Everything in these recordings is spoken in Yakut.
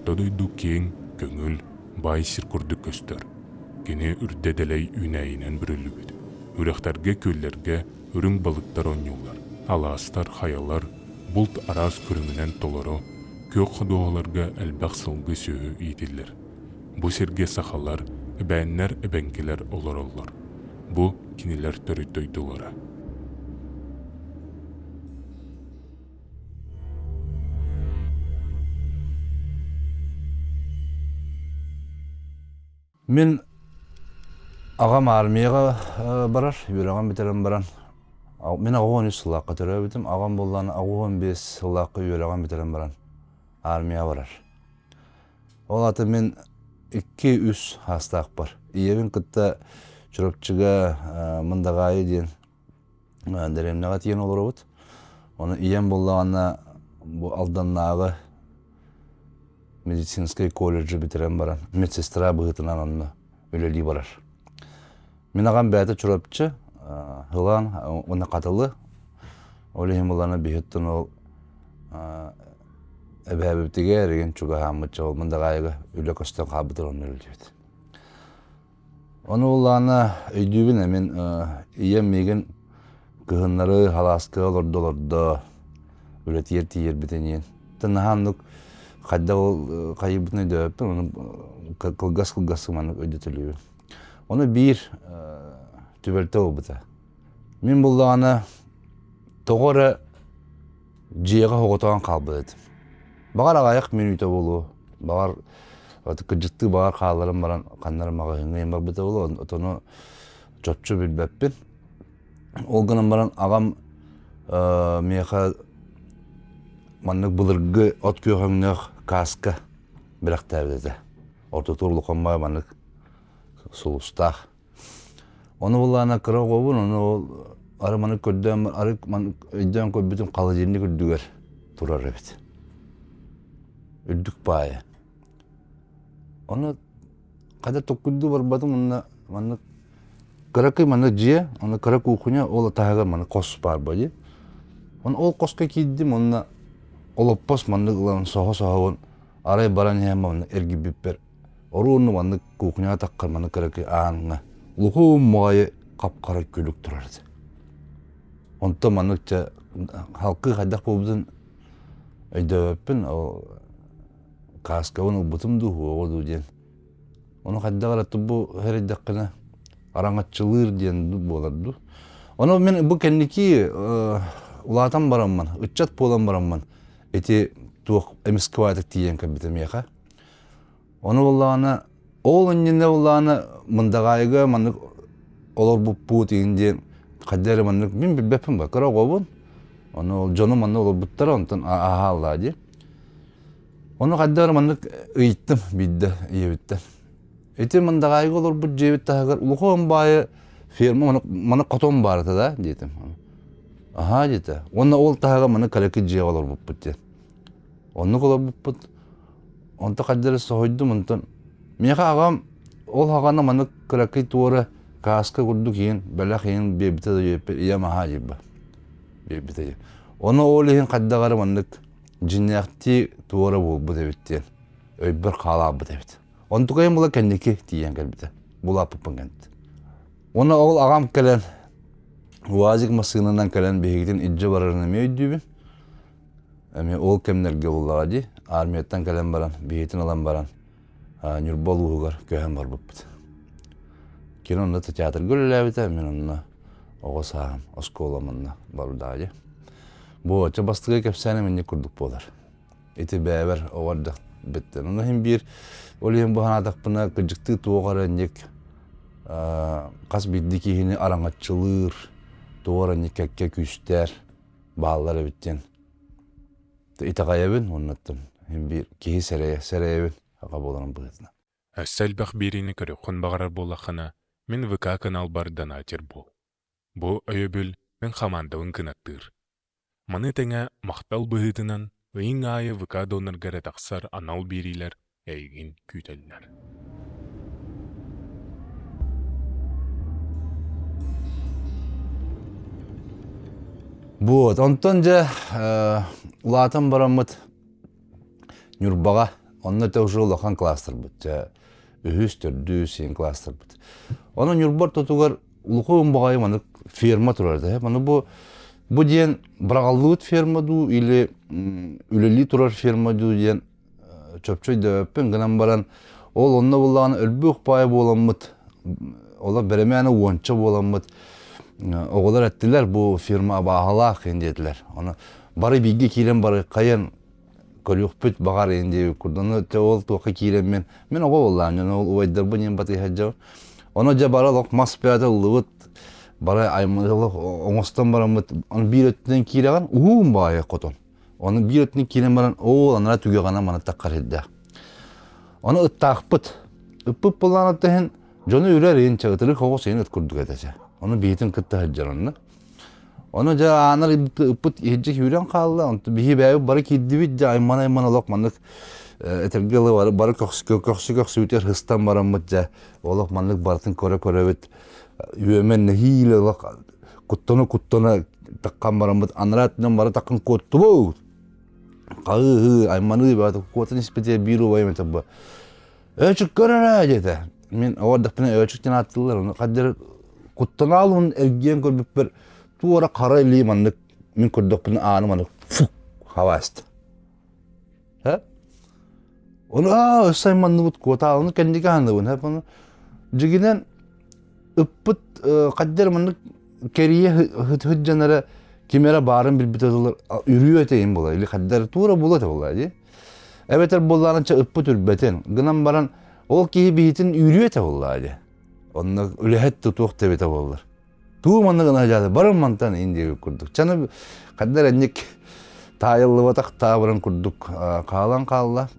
Орто дойду киэҥ, көҥүл, баай сир курдук көстөр. Кини үрдэ дэлэй үүнээйинэн бүрүллүбүт. Үрэхтэргэ, күөллэргэ үрүҥ балыктар оонньууллар, алаастар, хайалар, булт араас көрүҥүнэн толору, күөх ходуһаларга элбэх сылгы сүөһү иитиллэр. Бу сиргэ сахалар, эбээннэр, эбэҥкилэр олороллор. Бу кинилэр төрүт дойдулара. Мин аҕам армияҕа барар, үөрэҕин бүтэрэн баран, мин 83 сыллаахха төрөөбүтүм, аҕам буоллаҕына 85 сыллаахха үөрэҕин бүтэрэн баран армияҕа барар. Ол аата мин 2-3 саастаахпар. Ийэбин кытта Чурапчыга Мындаҕаайы диэн дэриэбинэҕэ тиийэн олоробут. Ону ийэм буоллаҕына бу Алданнааҕы медицинскэй колледжы бүтэрэн баран медсестра быһыытынан онно үлэлии барар. Мин аҕам бэйэтэ Чурапчы, Һылаан уонна Хатылы. Ол иһин буллаҕына биһиттэн ол эбээбитигэр игин чугаһааммыт ол Мындаҕаайыга үлэ көстөн хаалбытыр онно үлэлиибит. Ону улаана өйдүүбүн мин ийэм миигин кыһыннары халааска олордо олордо үлэтигэр тиийэрбитин иэн. Наһаа оннук хайдах ол хайыыбытын өйдөөбөппүн, ону кылгас-кылгас маннык өйдөтөлүүбүн. Ону биир түбэлтэ буолбута. Мин буллаҕына тоҕо эрэ дьиэҕэ оҕотоон хаалбыт этим. Баҕар аҕыйах мүнүүтэ буолуо, баҕар кырдьыктыы баҕар хаалларан баран ханна эрэ маҕаһыыҥҥа иһэн барбыта буолуо, отону чопчу билбэппин. Ол гынан баран аҕам миэхэ маннык былыргы от күөх өҥнөөх кааска бэлэхтээбит этэ. Ортотугар улахан маннык сулустаах. Ону буллаҕына кыра оҕобун, ону ол ары маны көрдөөн ары маны өйдөөн көрбүтүм холодильник үрдүгэр турар эбит. Үрдүк баайа. Ону хата токкуйдуу барбатым уонна маннык кыракый маннык дьиэ, ону кыра кухня, ол таһыгар маннык хос баар дии. Ону ол хоско киирдим уонна олоппос маннык ылан соһо-соһобун арай баран иһэн маннык эргийбиппэр Оруонну маннык кухняҕа таххар маннык кыракый ааҥҥа улуһуун моҕойу хап-хара күлүк турар этэ. Онтон маннык чэ халкыы хайдах буолбутун өйдөөбөппүн, ол кааскабын ылбытым дуу, уоҕу дуу диэн. Ону хайдах эрэ бу сэрэйдэххинэ араҥаччылыыр диэн буолар дуу. Ону мин бу кэнники улаатан бараммын, ыччат буолан бараммын ити туох эмискэ баайтык тиийэн кэлбитэ миэхэ. Ону буоллаҕына, ол иннинэ буоллаҕына Мындаҕаайыга маннык олорбуппут иһин диэн хайда эрэ маннык мин билбэппин ба кыра оҕобун. Ону ол дьонум манна олорбуттара онтон ааһааллаа дии. Ону хайда эрэ маннык ыйыттым биирдэ ийэбиттэн. Ити Мындаҕаайыга олорбут дьиэбит таһыгар улахан баайы ферма маны хотон баар этэ да диэтим. Аһаа диэтэ. Уонна ол таһыгар маны калаки дьиэҕэ олорбуппут диэн. Оннук олорбуппут. Онто хайдах эрэ соһуйдум, онтон миэхэ аҕам ол хаҕана маннык кыракый туора кааска курдук иһин бэлэх иһин биэрбитэ да диэппэр ийэм аһаа диирбэ биэрбитэ диэн. Ону ол иһин хайдах эрэ маннык дьиҥнээхтии туора буолбут эбит диэн өйбөр хаалаабыт эбит. Онтукайым була кэнники тиийэн кэлбитэ. Булааппыппын кэннит. Уонна ол аҕам кэлэн УАЗик массыынанан кэлэн биһигитин илдьэ барарын эмиэ өйдүүбүн. Эмиэ ол кэмнэргэ буллаҕа дии, армияттан кэлэн баран, биһиэтин ылан баран, Ньурба улууһугар көһөн барбыппыт. Кини онно театрга үлэлээбитэ, мин онно оҕо сааһым, оскуолам онно бардаҕа дии. Бу оччо бастакы кэпсээним инник курдук буолар. Ити бэйэбэр оҕо эрдэхпиттэн. Онно иһин биир, ол иһин бу санаатахпына, кырдьыктыы туох эрэ инник хас биирдии киһини араҥаччылыыр, туох эрэ инник кэккэ күүстээх бааллар эбит диэн итэҕэйэбин уоннаттан биир киһи сэрэйэ сэрэйэбин аҕа буоларын быһыытынан. Өссө элбэх биэриини көрүөххүн баҕарар буоллаххына, мин ВК каналбар донатер буол. Бу өйөбүл мин хамаандабын кынаттыыр. Маны тэҥэ махтал быһыытынан ыйыҥ аайы ВК донорга эрэ тахсар анал биэриилэр эйигин күүтэллэр. Вот, онтон дьэ улаатан бараммыт Ньурбаҕа. Онно это уже улахан кластербыт. Дьэ, үһүс, төрдүс син кластербыт. Онон Ньурба ортотугар улахан баҕайы маннык ферма турар этэ. Маны бу бу диэн быраҕаллыбыт ферма дуу или үлэлии турар ферма дуу диэн чопчу өйдөөбөппүн гынан баран ол онно буллаҕына өлбүөх баайа буоламмыт олор бэрэмээнэ уонча буоламмыт оҕолор эттилэр бу фирма абааһылаах диэн диэтилэр ону бары бииргэ киирэн бары хайан көрүөхпүт баҕар иһин диэбит курдук ону ол туохха киирэммин мин оҕо буоллаҕым дьон ол убайдарбын иһин батыһа дьон ону дьэ бары олох мас бөҕөтө ыллыбыт бары аймалах оҥостон бараммыт ону биир өттүнэн киирэҕин уһуун баайа хотон Ону биир өттүнэн киирэн баран, оо, анараа түгэҕинэ маны таххар сирдээх. Ону ыттаахпыт. Ыппыт буоллаҕына иһин дьону үрэр иһин чагытырык оҕус иһин ыт курдук этэ чэ. Ону биһитин кытта сылдьар онно. Ону дьэ аанар ыппыт иһирдьэ күүрэн хаалла. Онтон биһи бэйэбит бары киирдибит дьэ аймана-аймана олох маннык этэргэ дылы бары, бары көхсү көхсү көхсүбүтүгэр бараммыт дьэ олох маннык барытын көрө-көрөбүт үөмэн нэһиилэ олох куттана-куттана таккан бараммыт анараа өттүнэн бары таккан куоттубут хаһыы айманыы баата куотан испитэ биир убайым этэ бу өөчүк көр эрэ диэтэ мин оҕо эрдэхпинэ өөчүк диэн ааттыыллар ону хаддер куттанаалын эргийэн көрбүппэр туора хара илии маннык мин көрдөхпүнэ ааны маннык фу хабааста Ону аа өссө айманныбыт куотааланы кэнники аһанныбын ону дьигинэн ыппыт хаддер маннык кэрийэ сылдьан эрэ ким эрэ баарын билбит ылар үрүө этэйин буолар или хаддер туора буола этэ буолла дии эбэтэр буоллаҕына ыппыт үрбэтин гынан баран ол киһи биһитин үрүө этэ буоллаҕа дии онно үлэһит тутуох да эбитэ буоллар Туу манна гына дьаады барым мантан ин диэбит курдук. Чаны ханна эрэнник таайыллыбатах таабырын курдук хаалан хаалла.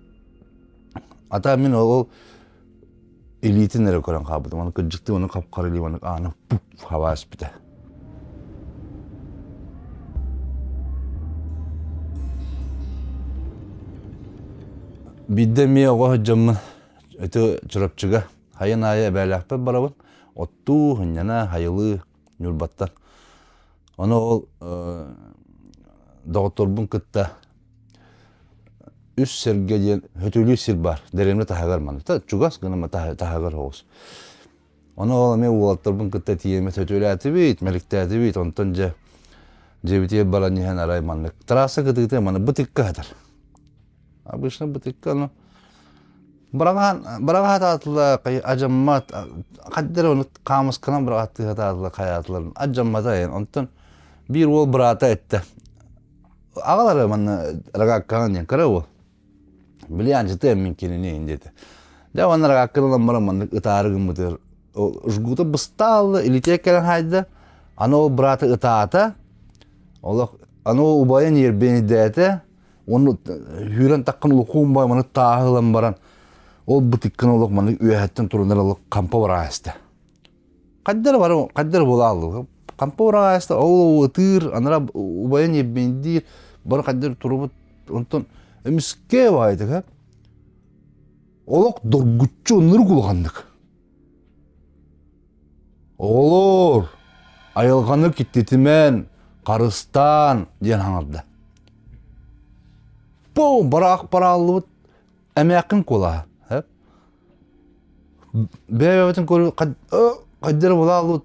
Ата мин ол илиитин эрэ көрөн хаалбытым. Аны кырдьыктыы ону хап-хара илии маннык ааны пуп хабаа испитэ. Биирдэ эмиэ оҕо сылдьаммын ити Чурапчыга Хайын аайы эбээлээхпэр барабын, оттуу, сынньана, хайылыы Ньурбаттан. Ону ол доҕотторбун кытта үс сэргэ диэн хөтөлүү сир баар, дэриэбинэ таһыгар манна, чугас гынан таһыгар оҕус. Ону ол эмиэ уолаттарбын кытта тиийэммит хөтөлөөтүбүт, мэликтээтибит, онтон дьэ дьиэбитигэр баран иһэн арай маннык трасса кытыыта маны бытыкка сытар. Обычно бытыкка ону Быраҕаан быраҕаатаатылар адьаммат хаддара ону хаамысканан быраҕаттыахатаатылар хайаатылар адьаммата айан онтон биир уол быраата эттэ аҕалара манна рогаккаҕын диэн кыра уол били анчытыам мин кинини диэтэ дьэ уонна рогакканы ылан баран маннык ытаары гыммытыгар жгута быстаалла илитиэ кэлэн хаайда аны ол быраата ытаата олох аны ол убайын иэрбиэнийдээтэ Уонна сүүрэн таххан улукуун бай маны тааһы ылан баран ол бытыккын олох маны үөһэттэн турунар олох хампа барааста. Хайдара бары хайдара буолааллы. Хампа барааста ол ытыыр анара убайын еббиндиир бары хайдара турубут онтон эмискэ баайтыга олох доргуччу ынырык улаханнык. Оҕолоор, айылҕаны киттитимэн, харыстаан диэн хаҥырда. Бу бараах барааллыбыт эмээххин куолаһа. Бэйэбитин көрүү хайдары булааллыбыт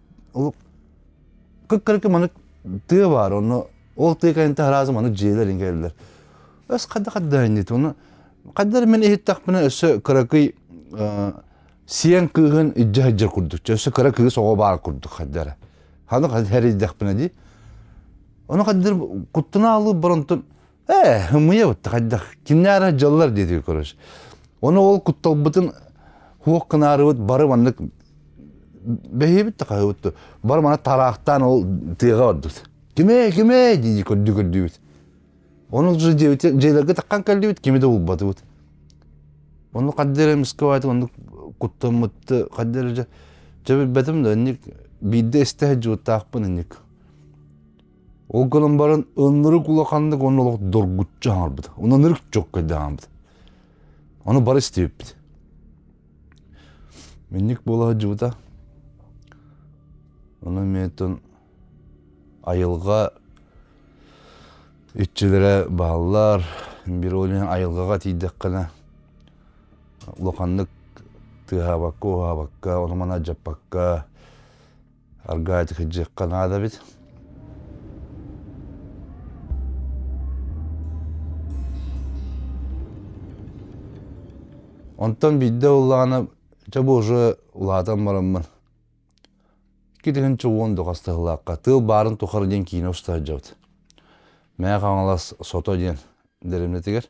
кыккырыкы маннык тыа баар онно ол тыа кэнниттэн араас маннык дьиэлэр иҥкэллэр. Өс хайда хайда иннит ону хайдары мин иһиттэхпинэ өссө кыракый сиэн кыыһын илдьэ сылдьар курдук өссө кыра кыыс оҕо баар курдук хайдара ханы хэрийдэхпинэ дии ону хайдыр куттанаалыы баронтон ээ ымыйа бутта хайдах киннээре дьаллар диэтиги короче ону ол кутталбытын хуох гынаарыбыт бары маннык бэһиэбит да хаһыбыт бары мана тараахтаан ол тыаҕа барбыт кимээ кимээ дии көрдүү көрдүүбүт Ону уже дьиэлэргэ таххан кэллибит, кими да булбатыбыт. Ону хаддер эмискэ баайты оннук куттаммыт хаддер дьэ дьэ билбэтим да инник биирдэ истэ сылдьыбыттаахпын инник. Ол гынан баран ынырык улаханнык уонна олох доргуччу хаҥарбыт. Онон ынырык чоккайда хаҥарбыт. Ону бары истибиппит. Инник буола сылдьыбыта. Ону эмиэ айылҕа иччилэрэ бааллар. Биир ол иһин айылҕаҕа тиийдэххинэ. Улаханнык тыаһаабакка, уһаабакка, ону-маны алдьаппакка аргаайдык сылдьыахха наада эбит. Онтон биирдэ буоллаҕына, чэ бу уже улаатан бараммын, 2010 хастыһылаахха «Тыал баарын тухары» диэн киинэ уста сылдьабыт. Мэҥэ Хаҥалас Сото диэн дэриэбинэтигэр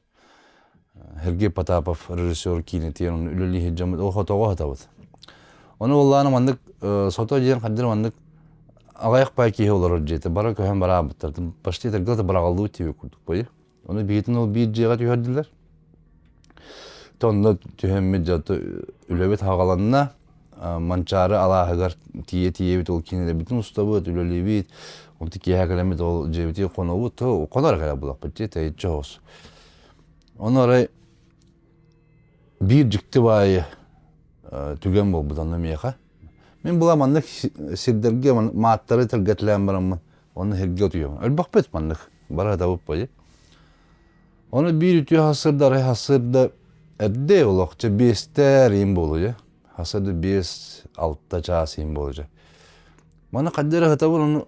Сергей Потапов режиссер киинэтигэр ону үлэлии сылдьаммыт ол хотоҕо сытабыт. Ону буоллаҕына маннык Сото диэн ханна маннык аҕыйах пай киһи олорор дьиэтэ бары көһөн бараабыттар. Почти этэргэ быраҕыллыбыт тиби курдук буолуо. Ону биһитин ол биир дьиэҕэ түһэрдилэр. Онно түһэммит дьэ үлэбит хаҕаланна. Манчаары алааһыгар тиийэ тиийэбит ол киинэлэрбитин устабыт, үлэлиибит. Онтон киэһэ кэлэммит ол дьиэбитигэр хонобут, хонор эрэ булахпыт дии, тэйиччи соҕус. Ону арай биир дьикти баайы түгэн буолбут онно миэхэ. Мин була маннык сирдэргэ мааттары тэлгэтэлээн бараммын онно сиргэ утуйабын. Өлбөхпүт маннык бары сатабыт Ону биир үтүө сарсыарда арай сарсыарда эрдэ олох чэ биэстэр иин буолуо сарсыарда 5-6 чаас иин буолуо Маны хайда эрэ сытабын ону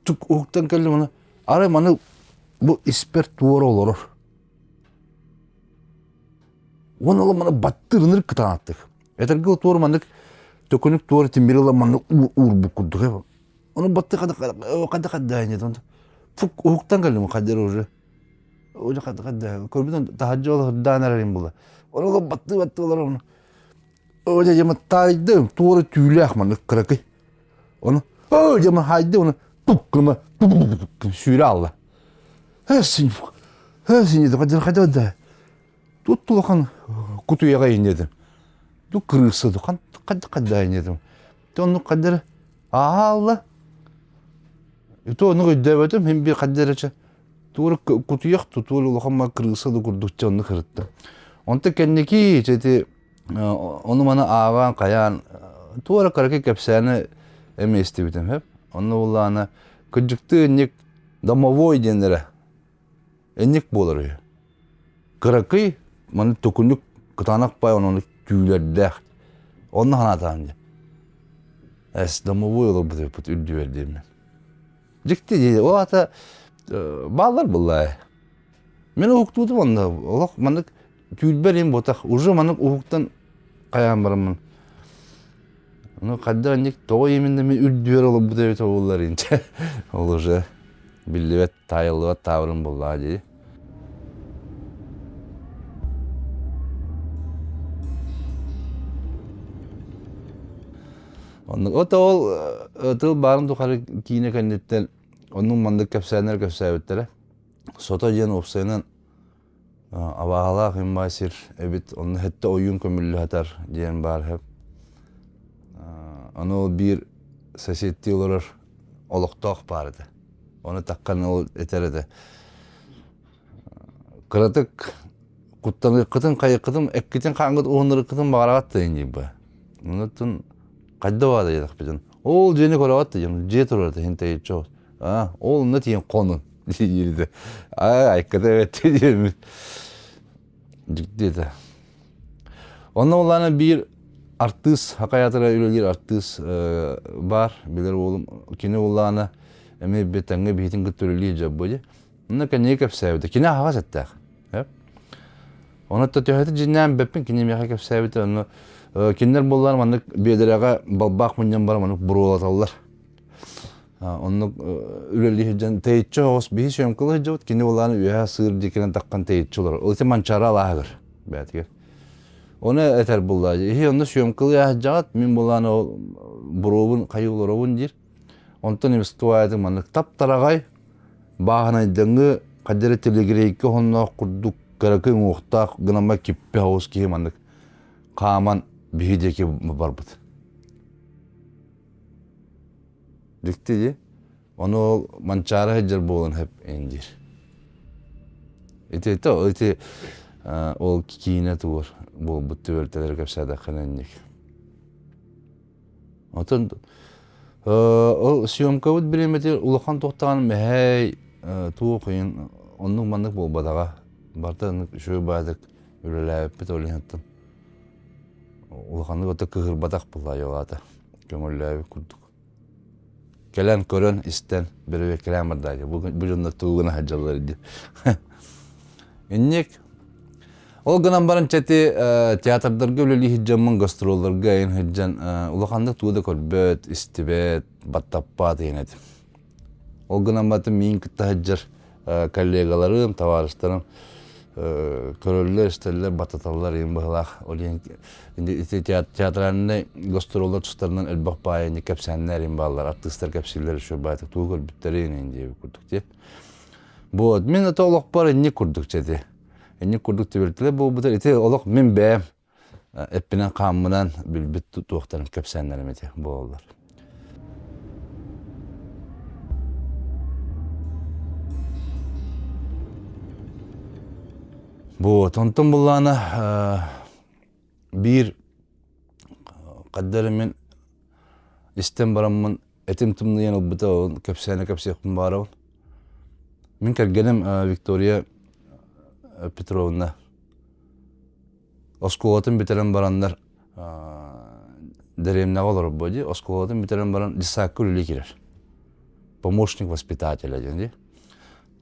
тук уһуктан кэллим ону арай маны бу испэр туора олорор. Уонна ол маны баттыыр ынырык кытаанахтык. Этэргэ туора маннык төкүнүк туора тимири ыла маннык уурбут курдук. Ону батты хада хада хада Фук уһуктан кэллим хайда уже. Уже хада хада көрбүтүн таһырдьа олордаан эрэрим була. Ону батты батты олорон. Оже дьэ таайдым туора түүлээх маннык кыракый. Ону оо дьэ хайды ону тук гына сүүрэ алла. Син син хадыр хадыр да. Тут улахан кутуйаҕа иннедим. Ту крыса ду хадды хадда иннедим. Онну хадыр аалла. То ону өйдөөбөтүм хим бир хаддырача туора кутуйах тутуол улахан ма крыса да курдук онну кырытта. Онто кэнники ити ону маны ааҕан хайаан туора кыракый кэпсээни эмиэ истибитим хөп. Онно буллаана кырдьыктыы инник домовой диэннэрэ инник буолар үһү. Кыракый маны төкүнүк кытаанах баай онон түүлэрдээх. Онно санаатаҕым дии. Эс домовой олорбут эбиппит үрдүбэр диэммин. Дьикти дии. Ол аата бааллар буоллаа. Мин уһуктуутум онно олох маннык түүрбэр им ботах уже маннык уһуктан хайаан бараммын. Ну хайдах инник тоҕо именно мин үрдүбэр олорбут эбитэ буоллар инчэ. Ол уже биллибэт таайыллыбат таабырын буоллаҕа дии. Оннук ото ол тыл баарын тухары киинэ кэнниттэн оннук маннык кэпсээннэр кэпсээбиттэрэ. Сото диэн уопсайынан абааһылаах иммаа сир эбит, онно хэттэ ойуун көмүллэ сытар диэн баар сөп. Ону ол биир соседтии олорор олохтоох баар этэ. Ону таккан ол этэр этэ. Кыратык куттаныаххытын, хайыккытын, эккитин хааҥҥыт уһуннарыккытын баҕараҕат да диибэ. Онуттан хайда баада диэтэхпитин. Ол дьиэни көрөҕөт да дьон дьиэ турар иһин тэйиччи А, ол онно тиийэн хонун диирдэ. Ай, айката эбэтти диэммит. Дьикти этэ. Онно улаана биир артыыс, хакаятыра үлэлиир артыыс баар, билэр уолум. Кини улаана эмиэ бэтэҥҥэ биһитин кытта үлэлиир дьаббы дии. Онно кэнниги кэпсээбитэ. Кини аһаҕас эттээх. Онон төһөтө дьиннээн бэппин кини миэхэ кэпсээбитэ. Онно кинилэр буоллар маннык биэдэрэҕэ балбаах мунньан баран маннык буруолаталлар. Оннук үлэлии сылдьан тэйиччи оҕус биһи съемкалыы сылдьабыт, кини буолаан үөһэ сыыр диэкинэн таххан тэйиччи олорор. Ол ити Манчаары алааһыгар бэйэтигэр. Ону этэр буоллаа иһи онно съемкалыы сылдьаҕыт, мин буолаан ол буруобун хайыы олоробун диир. Онтон эмискэ маннык тап-тараҕай бааһынайдыҥы хайда эрэ телегрейкэ оһонноох курдук кыракый уҥуохтаах гынама киппэ оҕус киһи маннык хааман биһи диэки барбыт. Дьикти дии. Ону ол Манчаары сылдьар буолан сөп диир. Ити ити ол киинэ тугур буолбут түбэлтэлэри кэпсээтэххинэ инник. Оттон ол съемкабыт бириэмэтигэр улахан туохтаҕын мэһэй туох ыйын оннук маннык буолбатаҕа. Барыта оннук үчүгэй баайдык үлэлээбиппит ол иһин. Улаханнык ото кыһырбатах буолла айылаата. Көҥүллээбит курдук. Кэлэн көрөн, истэн, бэрэбиэркэлээн бардаачы. Бу, бу дьоннор тугу гына сылдьаллар дии. Инник. Ол гынан баран чэти театрдарга үлэлии сылдьаммын, гастролларга айан сылдьан улаханнык тугу да көрбөт, истибэт, баттаппат диэн этим. Ол гынан баран миин кытта сылдьар коллегаларым, табаарыстарым көрөллөр, истэллэр, баттаталлар иһин быһылаах. Ол иһин ити театральнай гастроллар тустарынан элбэх баайы кэпсээннэр иһин бааллар, артыыстар кэпсииллэр еще баайы тугу көрбүттэрин иһин диэбит курдук дии. Вот, мин это олохпор инник курдук чэти. Инник курдук түбэлтэлэр буолбута. Ити олох мин бэйэм эппинэн хааммынан билбит туохтарын кэпсээннэрим ити буолаллар. Вот, онтон буллаана биир хаддары мин истэн бараммын этим тымныйан ылбыта ол кэпсээнэ кэпсиэхпин баарабын. Мин кэргэним Виктория Петровна оскуолатын бүтэрэн бараннар дэриэбинэҕэ олорорбо дии оскуолатын бүтэрэн баран детсадка үлэлии киирэр помощник воспитателя диэн дии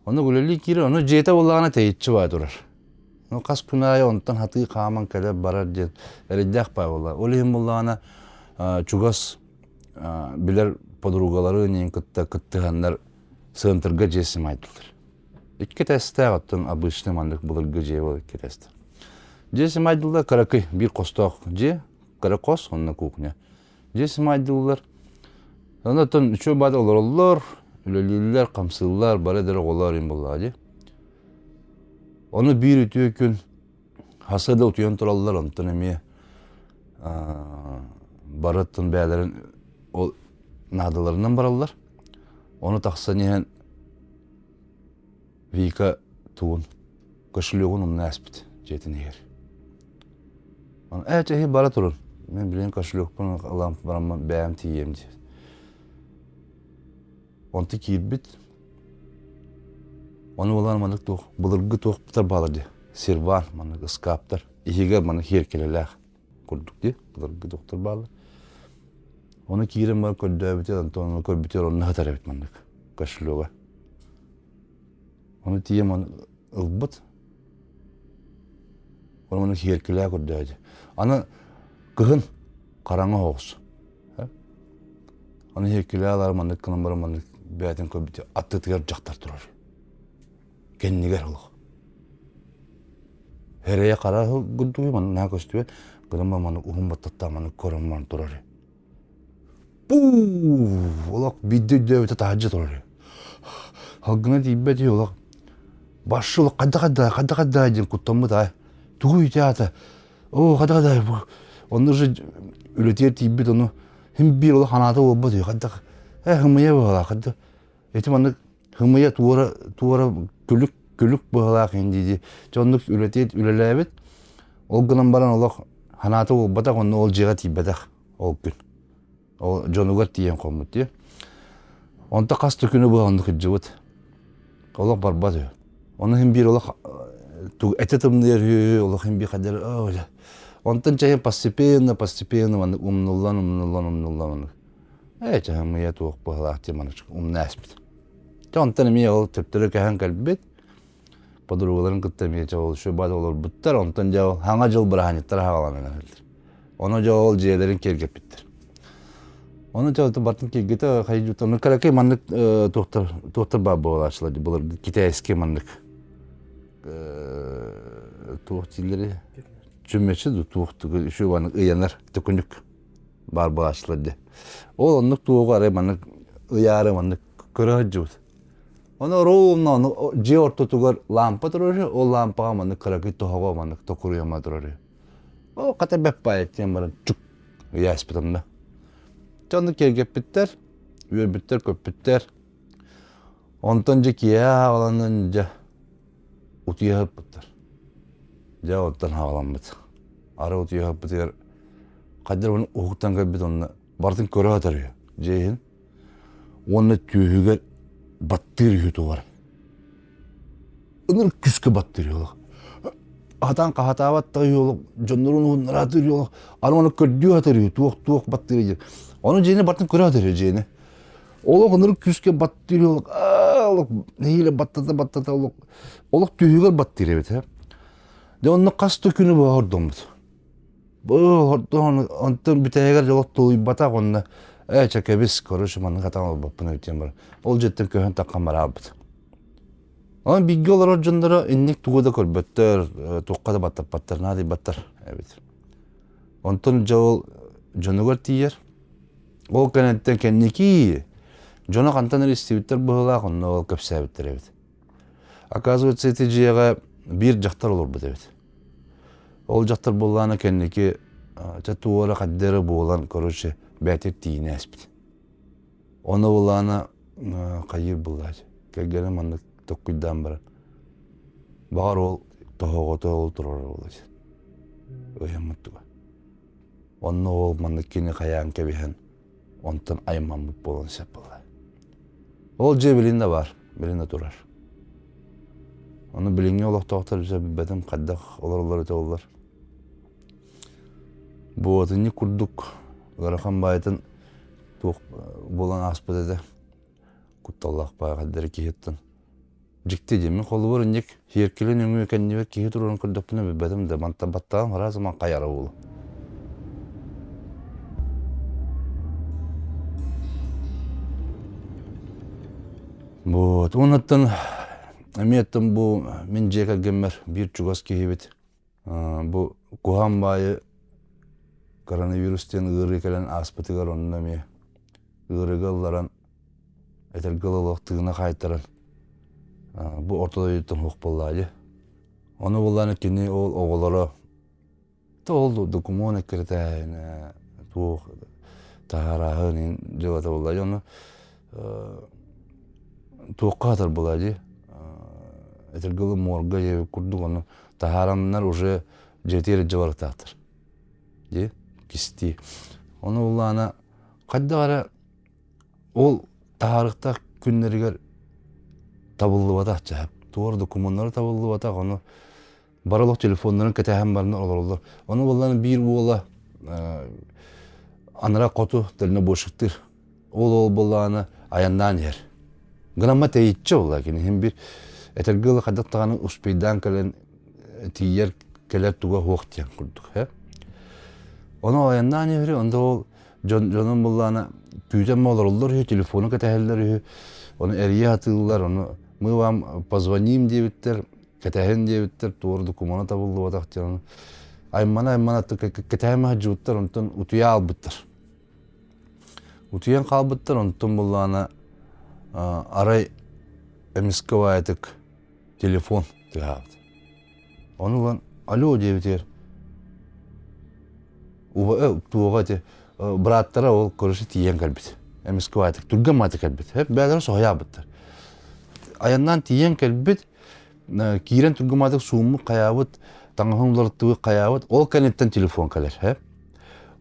ону үлэлии киирэр ону дьиэтэ буоллаҕына тэйиччи баа турар ну хас күн аайы онтон хатыы хааман кэлэр барар диэн эрэйдээх баа буолла ол иһин буоллаҕына чугас билэр подругаларын иһин кытта кыттыһаннар центрга дьиэ симайдылар Икки этээстээх оттон обычный маннык былыргы дьиэ буолар икки этээстээх. Дьиэ симайдыллар кыракый биир хостоох дьиэ, кыра хос онно кухня. Дьиэ симайдыллар. Онно оттон үчүгэй баада олороллор, үлэлииллэр, хамсыыллар, бары эдэр оҕолор им буоллаҕа дии. Ону биир үтүө күн хаса да утуйан тураллар, онтон эмиэ бары оттон бэйэлэрин ол наадаларынан бараллар. Ону тахсан иһэн Вика тугун кошелегун умна ааспыт дьиэтин иһигэр. Ээ чэһи бара турун. Мин билигин кошелекпун ылан бараммын бэйэм тиийиэм диэн. Онто киирбит. Ону булан маннык туох былыргы туохтар баалар дии. Серван маннык ыскааптар. Иһигэр маннык хиэркэлэлээх курдук дии. Былыргы туохтар бааллар. Ону киирэн баран көрдөөбүтэ, онтон көрбүтүгэр онно сытар эбит маннык кошелега. Ону тиийэн ону ылбыт. Ону ону сиэркилээ көрдөөдү. Аны кыһын хараҥа оҕус. Аны сиэркилээ алар маннык гынан баран маннык бэйэтин көрбүтэ аттытыгар дьахтар турар. Кэннигэр олох. Эрэйэ хара курдук манна наһаа көстүбэт. Гынан баран маннык уһун баттаттаах маннык көрөн баран турар. Пуу! Олох биирдэ өйдөөбүтэ таһырдьа турар. Салгына тиийбэт үһү олох. Башы олох хайда хайда хайда хайда диэн куттаммыт аай. Тугу ити аата? Оо хайда хайда онно уже үлэтигэр тиийбит ону син биир олох анаата буолбат үһү хайдах э хымыйа быһалаах хайда ити маннык хымыйа туора туора күлүк күлүк быһалаах иһин дии дии дьэ оннук үлэтиэт үлэлээбит ол гынан баран олох ханаата буолбатах онно ол дьиэҕэ тиийбэтэх ол күн ол дьонугар тиийэн хоммут дии онто хас да күнү быһа оннук сылдьыбыт олох барбат үһү ону иһин биир олох этэ тымныйар үһү олох иһин биир хайдах онтон чэйин постепенно постепенно маннык умнуллан умнуллан умнуллан маннык Ээ, чаһымыйа туох быһалаах дии умна ааспыт. Дьэ онтон эмиэ ол төптөрү кэһэн кэлбит. Подругаларын кытта эмиэ дьэ ол шөбат олорбуттар. Онтон дьэ ол хаҥа дьыл бырааһынньыктара хааланан эрэллэр. Ону дьэ ол дьиэлэрин киэргэппиттэр. Ону дьэ бартын киэргэтэ хайдьут ону кыракый маннык туохтар туохтар баар буолааччылар былыргы китайский маннык туох дииллэри чүмэчи туох үчүгэй маннык ыйанар төкүнүк баар буолааччылар дии. Ол оннук туоҕу арай маннык ыйаары маннык көрө сылдьыбыт. Ону ровно ону дьиэ ортотугар лампа турар үһү, ол лампаҕа маннык кыракый тоһоҕо маннык токуруйама турар үһү. Оо, хата бэппаайык диэн баран чук ыйааспыт онно. Дьэ оннук киэргэппиттэр, үөрбүттэр, көппүттэр. Онтон дьэ киэһэ аҕаланан дьэ утуйа сыппыттар. Дьэ оттон хаҕаламмыт. Ары утуйа сыппытыгар хайдах эрэ уһуктан кэлбит онно барытын көрө сытар үһү дьиэ иһин уонна түөһүгэр баттыыр үһү тугар ынырык күүскэ баттыыр үһү олох. Хатаан хаһатаабат да үһү дьоннорун уһуннараатыыр үһү аны ону көрдүү сатыыр үһү туох туох баттыыр диэн. Ону дьиэни бартын көрө сатыыр үһү дьиэни. Олох ынырык күүскэ баттыыр үһү олох олох нэһиилэ баттата баттата олох олох түһүгэр баттыыр эбит ээ. Дьэ онно хас да күнү быһа ордоммут. Бу онтон бүтэһигэр дьолох тулуйбатах онно ээ чэ кэбис короче маннык хатан олорбоппун эбит диэн баран ол дьиэттэн көһөн таххан бараабыт. Онон бииргэ олорор дьонноро инник тугу да көрбөттөр, туохха да баттаппаттар, наадыйбаттар эбит. Онтон дьэ ол дьонугар тиийэр. Ол кэнниттэн кэнники дьоно хантан эрэ истибиттэр быһыылаах, онно ол кэпсээбиттэр эбит. Оказывается, ити дьиэҕэ биир дьахтар олорбут эбит. Ол дьахтар буоллаҕына кэнники чэ туора хайда эрэ буолан, короче, бэйэтигэр тиийинэ ааспыт. Ону былаана хайыыр буоллааччы. Кэргэнэ маннык токкуйдаан баран, баҕар ол тоһоҕото ол турар буоллааччы. Ыйаммыт туга. Онно ол маннык кини хайаан кэбиһэн, онтон аймаммыт буолан сөп буолла. Ол дьиэ билин да баар, билин да турар. Ону билиҥҥи олохтоохтор дьэ билбэтим хайдах олороллор этэ оллар. Буотунньук курдук ыарахан баайытын туох буолан ааспыт этэ кутталлаах баайҕайдары киһиттэн дьикти дии мин холобур инник сиэркилэ нөҥүө кэннибэр киһи турарын көрдөхпүнэ билбэтим да мантан баттаҕым араас ман хайара буолу Вот уоннаттан эмиэ бу мин дьиэ кэргэммэр биир чугас киһибит Бу куһаҕан баайы коронавирус диэн ыарыы кэлэн ааспытыгар онно эмиэ ыарыыга ылларан этэргэ олох тыына хаайтаран бу орто дойдуттан суох буоллаҕа дии. Ону буллаҕына кини ол оҕолоро ол докумуон эккирэтээһинэ туох таһаарааһын иһин дьыалата буолла дии. Ону туохха сатар буолла дии этэргэ дылы морга диэбит курдук ону таһаараннар уже дьиэтигэр илдьэ барыктаахтар дии кистии ону буллаҕына хайдах эрэ ол таһаарыктаах күннэригэр табыллыбатах чаһып туор докумуоннара табыллыбатах ону бары олох телефоннарын кэтэһэн баран олороллор ону буллаҕына биир уола анараа хоту дальнобойщиктыыр Ол ол буоллаҕына айаннаан иһэр. Гынамма тэйиччи буолла кини иһин биир этэргэ дылы хайдах даҕаны успейдаан кэлэн тиийэр кэлэр туга суох диэн курдук э. Ону айаннаан иһэр онто ол дьон дьонум буоллаҕына күүтэн олороллор үһү телефону кэтэһэллэр үһү ону эрийэ сатыыллар ону мы вам позвоним диэбиттэр кэтэһин диэбиттэр туора докумуона табыллыбатах диэн аймана аймана кэтэһэн сылдьыбыттар онтон утуйа аалбыттар Утуйан хаалбыттар, онтон буоллаҕына арай эмискэ баайытык телефон тыаһаабыт. Ону ылан алло диэбитигэр туоҕа ити бырааттара ол короче тиийэн кэлбит. Эмискэ баайытык түргэн баайытык кэлбит. Бэйэлэрэ соһуйаабыттар. Айаннаан тиийэн кэлбит, киирэн түргэн баайытык сууммут, хайаабыт, таҥаһын уларыттыбыт, хайаабыт. Ол кэнниттэн телефон кэлэр.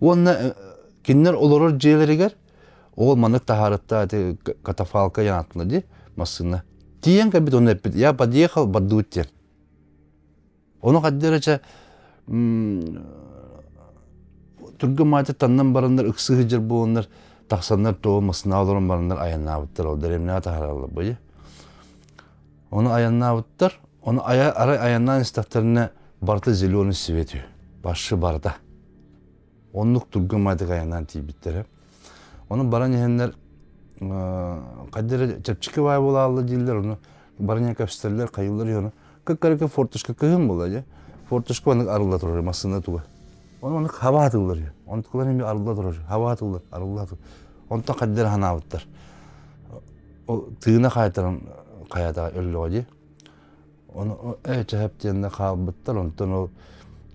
Уонна кинилэр олорор дьиэлэригэр ол маннык таһаарытта ити катафалка янаатына дии массыына. Тиийэн кэлбит ону эппит я подъехал бардыбыт диэн. Ону хайда эрэ чэ түргэн маайта таннан бараннар ыксыы сылдьар буоланнар тахсаннар тоҕо массыына олорон бараннар айаннаабыттар ол дэриэбинэҕэ таһаараллар бу Ону айаннаабыттар ону арай айаннаан истэхтэринэ барыта зеленый свет үһү башы барыта Оннук түргэн майдык айаннаан тиийбиттэрэ. Ону баран иһэннэр хайда эрэ чэпчэки баай буолаалла дииллэр, ону баран иһэн кэпсэтэллэр, хайыыллар иһэн кыккарыка форточка кыһын буолла дьэ. Форточка маннык арылла турар массыына туга. Ону маннык хаба атыллар үһү. Онтукалар эмиэ арылла турар, хаба атыллар, арылла атыллар. Онтон хайда эрэ санаабыттар. Ол тыына хаайтаран хайата өллөҕө дии. Ону ээ чэһэп диэннэ хаалбыттар, онтон ол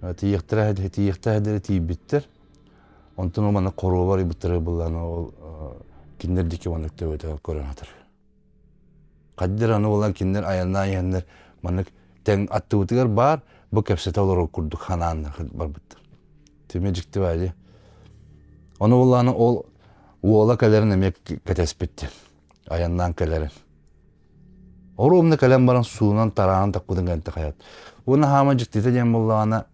тиийиэхтэрэ тиийиэхтээх тиийбиттэр. Онтон ол манна хоруоба арыйбыттара былаан ол кинилэр диэки маннык төбөтө көрөн сытар. Хаддыр аны буолан кинилэр айаннаан иһэннэр маннык тэҥ аттыбытыгар баар бу кэпсэтэ олорор курдук ханааннар барбыттар. Тимэ дьикти баа дии. Ону буллааны ол уола кэлэрин эмиэ кэтэспиттэр. Айаннаан кэлэрин. Оруобуна кэлэн баран суунан тараанан таппытын кэнтэ хайат. Уонна хаама дьиктитэ диэн буоллаҕына,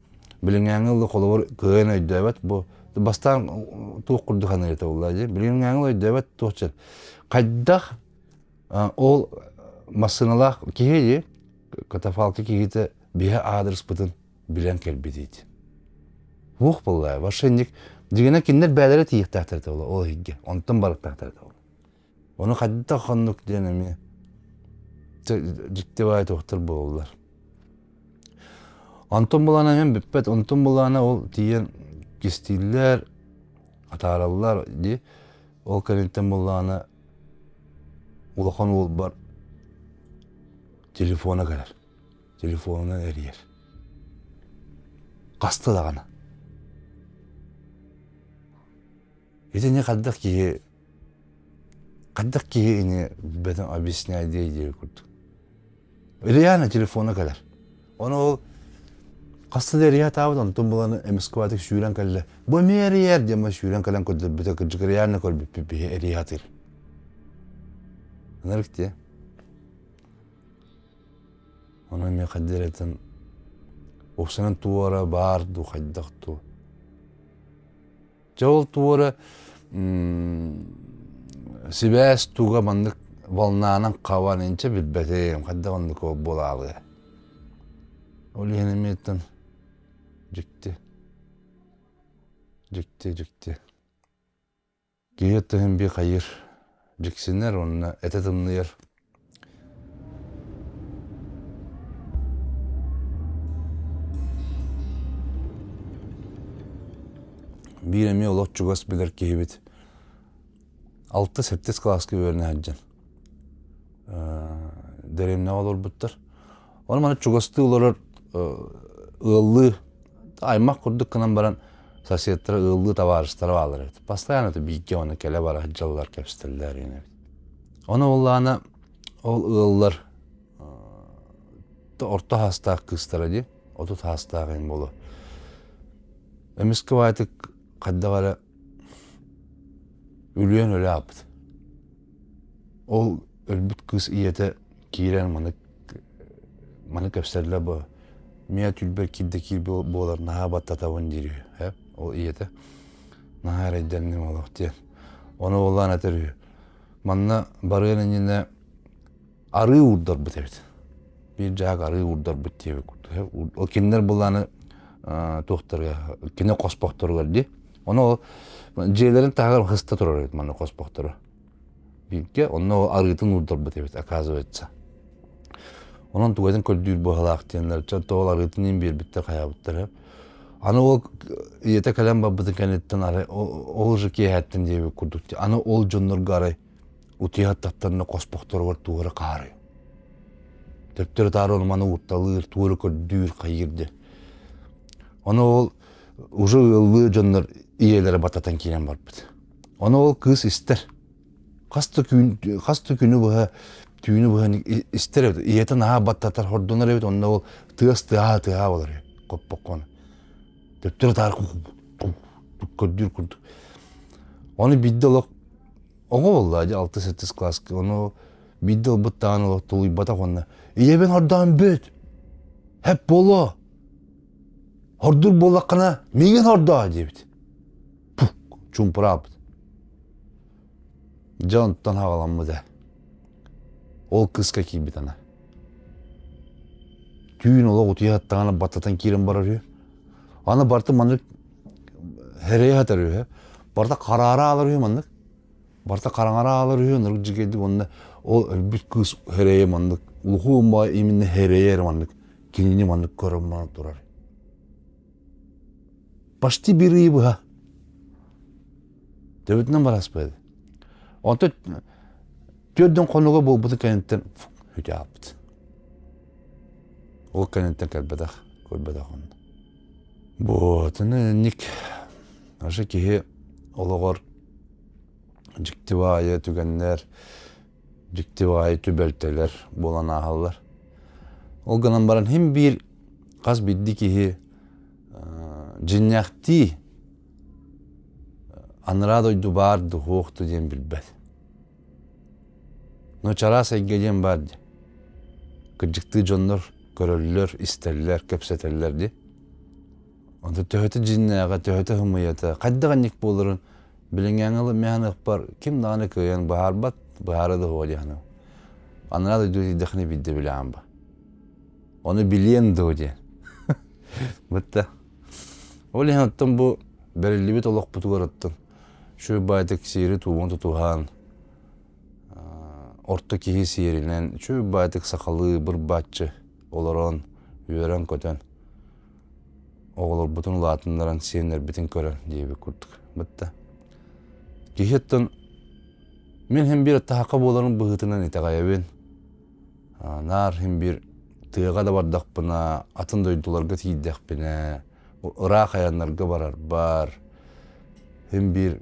билиҥҥээҥҥи ылла холобур кыайан өйдөөбөт бу бастаан туох курдук саныыр этэ буолла дии. Билиҥҥээҥҥи өйдөөбөт туох чэ хайдах ол массыыналаах киһи дии катафалка киһитэ биһи аадырыспытын билэн кэлбит Уох буолла, мошенник дьиҥинэн кинилэр бэйэлэрэ тиийиэхтээхтэр этэ ол иһиггэ, онтон барыктаахтар этэ Ону хайдах оннук диэн эмиэ дьикти баай туохтар буолаллар. Онтон булаана эмиэ бүппэт, онтон булаана ол тиийэн кистииллэр, атаараллар дии. Ол кэнниттэн буллаҕына улахан уолбар телефона кэлэр. Телефонунан эрийэр. Хаста даҕаны. Итини хайдах киһи хайдах киһи ини билбэтин объясняй диэ диир курдук. Реально телефона кэлэр. Ону ол хаста да эрийэ сатаабыт, онтон булан эмискэ сүүрэн кэллэ. Бу эмиэ эрийэр диэн сүүрэн кэлэн көрдөрбүтэ, кырдьык реально көрбүппүт биһи эрийэ сатыыр. Ынырык дии. Ону эмиэ хайдах эрэтэн уопсайынан туора баар дуу, хайдах дуу. Дьэ ол туора сибээс туга маннык волнанан хабан инчэ билбэтим, хайдах оннук буолаалыа. Ол иһин эмиэттэн дьикти, дьикти, дьикти. Киһи өттүһүн би хайыр, дьиксинэр уонна этэ тымныйар. Биир эмиэ олох чугас билэр киһибит алта-сэттис кылааска үөрэнэ сылдьан дэриэбинэҕэ олорбуттар. Ону маны чугастыы олорор ыаллыы аймах курдук гынан баран соседтара ыаллыы табаарыстара бааллар эбит. Постоянно бииргэ оны кэлэ-бара сылдьаллар, кэпсэтэллэр эбит. Ону буоллаҕына ол ыаллар орто саастаах кыыстара дии, 30 саастаах эҥин буолуо. Эмискэ баайтык хайдах эрэ үлүйэн өлө ааппыт. Ол өлбүт кыыс ийэтэ киирэн маны маны кэпсэллэ бу миэ түүлбэр киирдэ киир буолар наһаа баттатабын диир үһү ол ийэтэ наһаа эрэйдэнним олох диэн ону буоллаан этэр үһү Манна барыан иннинэ арыы уурдарбыт эбит. Биир дьаһак арыы уурдарбыт диэбит курдук. Ол кинилэр былааны туохтарга, кини хоспохторугар дии. Ону ол дьиэлэрин таһыгар хыста турар эбит манна хоспохторо. Бииргэ онно арыытын уурдарбыт эбит, оказывается. Онон тугатын көрдүүр быһалаах диэннэр, тоҕо арыытын иин биэрбиттэр хайаабыттар. Аны ол ийэтэ кэлэн барбытын кэнниттэн арай ол же киэһэттэн диэбит курдук аны ол дьоннорго арай утуйа сыттахтарына хоспохторугар тугу эрэ хаарый. Төптөрү-таары ону маны уурталыыр, тугу эрэ көрдүүр, хайыыр диэн. Ону ол уже ыаллыы дьоннор ийэлэрэ бататан киирэн барбыт. Ону ол кыыс истэр. Хас да күн хас да күнү быһа түүнү быһа истэр эбит. Ийэтэ наһаа баттатар, хордонор эбит, онно ол тыас тыаһаа тыаһаа болар үһү хоппоккону. Төптөрү таары көрдүүр курдук. Ону биирдэ олох оҕо буолла дьэ алты-сэттис кылааска ону биирдэ ылбыт даҕаны олох тулуйбатах уонна ийэбин хордоон бүт хэп буолуо хордуур буоллаххына миигин хордоо диэбит пук чуумпураабыт Дьэ онтон хаҕаламмыта. Ол кыыска киирбит ана. Түүн олох утуйа сыттаҕына баттатан киирэн барар үһү. Аны барыта маннык хэрэйэ сытар үһү. Барыта хараара аалар үһү маннык. Барыта хараҥара аалар үһү ынырык дьигэйдик уонна ол өлбүт кыыс хэрэйэ маннык улуһуун баҕа именно хэрэйэ эрэ маннык кинини маннык көрөн баран турар. Почти биир ыйы быһа Төбөтүнэн бараспыт. Онтон түөрдүн хонуга буолбутун кэнниттэн үтэ аалбыт. Ол кэнниттэн кэлбэтэх, көрбөтөх онно. Вот, инник аша киһи олоҕор дьикти баайы түгэннэр, дьикти баайы түбэлтэлэр буолан ааһаллар. Ол гынан баран хим биир хас биирдии киһи дьиннээхтии Анараа дойду баар дуу, суох дуу диэн билбэт. Но чараас эйгэ диэн баар дии. Кырдьыктыы дьоннор көрөллөр, истэллэр, кэпсэтэллэр дии. Онто төһөтө дьиннээҕэ, төһөтө һымыйата, хайдах инник буоларын билиҥҥээҥи ылыммыһаныахпар ким даҕаны кыайан быһаарбат, быһаара да суоҕа дии саныыбын. Анараа дойду тиийдэххинэ биирдэ билэҕин ба. Ону билиэм дуо диэн. Бытта. Ол иһин оттон бу бэриллибит олохпутугар оттон үчүгэй баайдык сиэри-туомун тутуһан, орто киһи сиэринэн үчүгэй баайдык сахалыы быр-бааччы олорон, үөрэн-көтөн, оҕолорбутун улаатыннаран сиэннэрбитин көрөн диэбит курдук. Бытта. Киһи оттон мин иһин биир аттаһахха буоларын быһыытынан итэҕэйэбин. Наар иһин биир тыаҕа да бардахпына, атын дойдуларга тиийдэхпинэ, ыраах айаннарга барарбар, иһин биир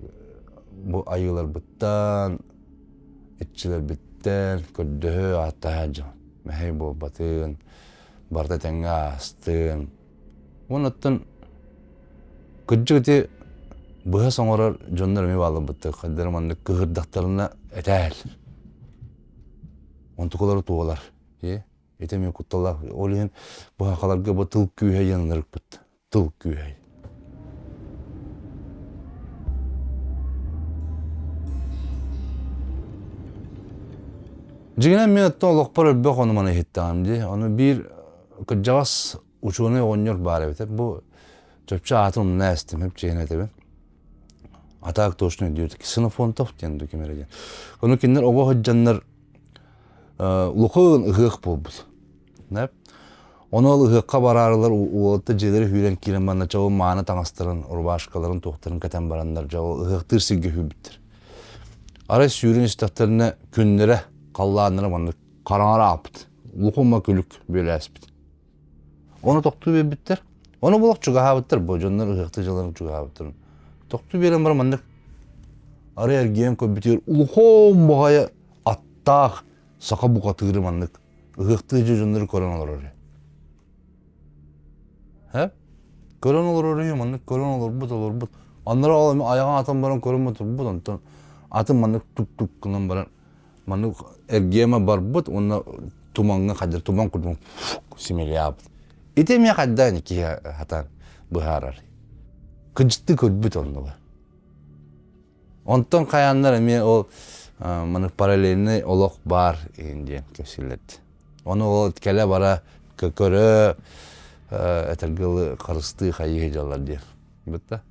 бу айыыларбыттан, иччилэрбиттэн көрдөһө ааттаһа дьон мэһэй буолбатын, барыта этэҥҥэ аастын. Уонна оттон кырдьык ити быһа соҥорор дьоннор эмиэ баалларбыттар. Хайдары маннык кыһырдахтарына этээл. Онтукалары туолар. Ити эмиэ кутталлаах. Ол иһин быһахаларга бу тыл күүһэ диэн ынырыкпыт. Тыл күүһэ. Дьиҥинэн мин оттон олохпор элбэх ону-маны иһиттэҕим дии. Ону биир кырдьаҕас учуонай оҕонньор баар эбит. Бу чопчу аатын умна эстим, хөп чиэһинэ этэбин. А так точно өйдүүр. Ксенофонтов диэн дуу ким эрэ диэн. Ону кинилэр оҕо сылдьаннар улахан ыһыах буолбут. Ону ол ыһыахха бараарылар уолаттар дьиэлэрэ сүүрэн киирэн манна чоҕу мааны таҥастарын, рубашкаларын, туохтарын кэтэн бараннар дьоҕу ыһыахтыыр сиргэ сүүрбүттэр. Арай сүүрэн истэхтэринэ күннэрэ, халлааннара маннык хараҥара ааппыт. Лухума күлүк бүөлээспит. Ону тохтуу биэрбиттэр. Ону булах чугаһаабыттар бу дьоннор ыһыахтыы дьылларын чугаһаабыттар. Тохтуу биэрэн баран маннык арай эргийэн көрбүтүгэр улахан баҕайы аттаах саха бухатыыры маннык ыһыахтыы дьоннору көрөн олорор үһү. Һэ? Көрөн олорор үһү, маннык көрөн олорбут, олорбут. Аннара ол эми айаҕын атан баран көрөн турбут, онтон атын маннык тук-тук гынан баран маннык эргиэмэ барбыт уонна тумаҥҥа хайдах туман курдук симэлийаабыт. Ити эмиэ хайдаан киһи хатан быһаарар. Кыдьытты көрбүт оннуга. Онтон хайааннар эмиэ ол маны параллельный олох баар диэн кэпсииллэрди. Ону ол кэлэ-бара көрө этэргэ харыстыы хайыы дьаллар диэн. Бытта?